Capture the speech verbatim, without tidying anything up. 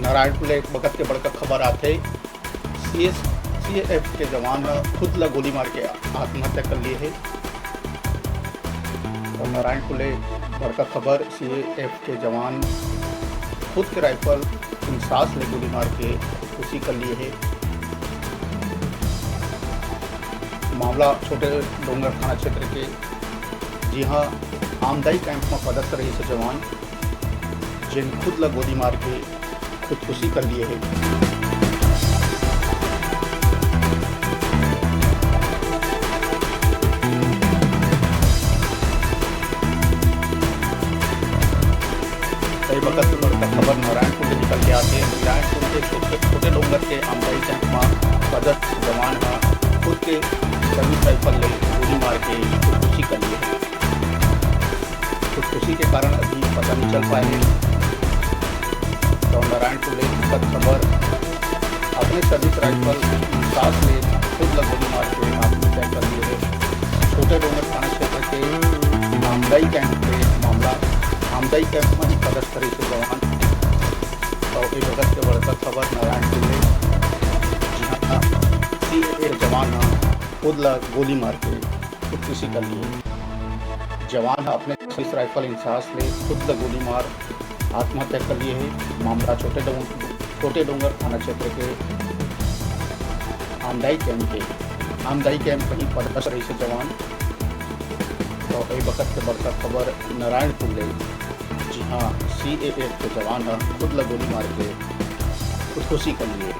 नारायणपुर ले एक बखत के बड़का खबर आथे। सीएस सीएएफ के जवान ह खुद ला गोली मार के आत्महत्या कर लिए हे। और नारायणपुर ले बड़का खबर, सीएएफ के जवान खुद के राइफल इंसास ले गोली मार के खुदकुशी कर लिए हे। मामला छोटे डोंगर थाना क्षेत्र के, जिहां आमदाई कैंप में पदस्थ रहिस जवान, जेन खुद ला गोली मार के खुदकुशी कर लिए हे। कई बखत के बड़का खबर नारायणपुर ले निकल के आथे। नारायणपुर के छोटे, छोटे डोंगर के आमदाई कैंप में पदस्थ जवान ह खुद के सर्विस राइफल ले गोली मार के खुदकुशी कर लिए। खुदकुशी के कारण अभी पता नहीं चल पाए हे। तो नारायणपुर ले एक खबर, अपने सर्विस राइफल इंसास ले खुद ला गोली मार के आत्महत्या कर लिए हे। छोटे डोंगर थाना क्षेत्र के आमदाई कैंप के मामला, आमदाई कैंप में ही पदस्थ रहिस जवान। तो एक बखत के बड़का खबर नारायणपुर ले, जिहां सीएए जवान ह खुद ला गोली मार के खुदकुशी कर लिए। जवान ह अपने सर्विस राइफल इंसास ले खुद ला गोली मार आत्महत्या कर लिए हे। मामला छोटे डोंग-, छोटे डोंगर थाना क्षेत्र के आमदाई कैंप के, आमदाई कैंप कहीं पदस्थ रहिस जवान। तो एक बखत के बड़का खबर नारायणपुर ले, जिहां सीएएफ के जवान ह खुद ला गोली मार के खुदकुशी कर लिए।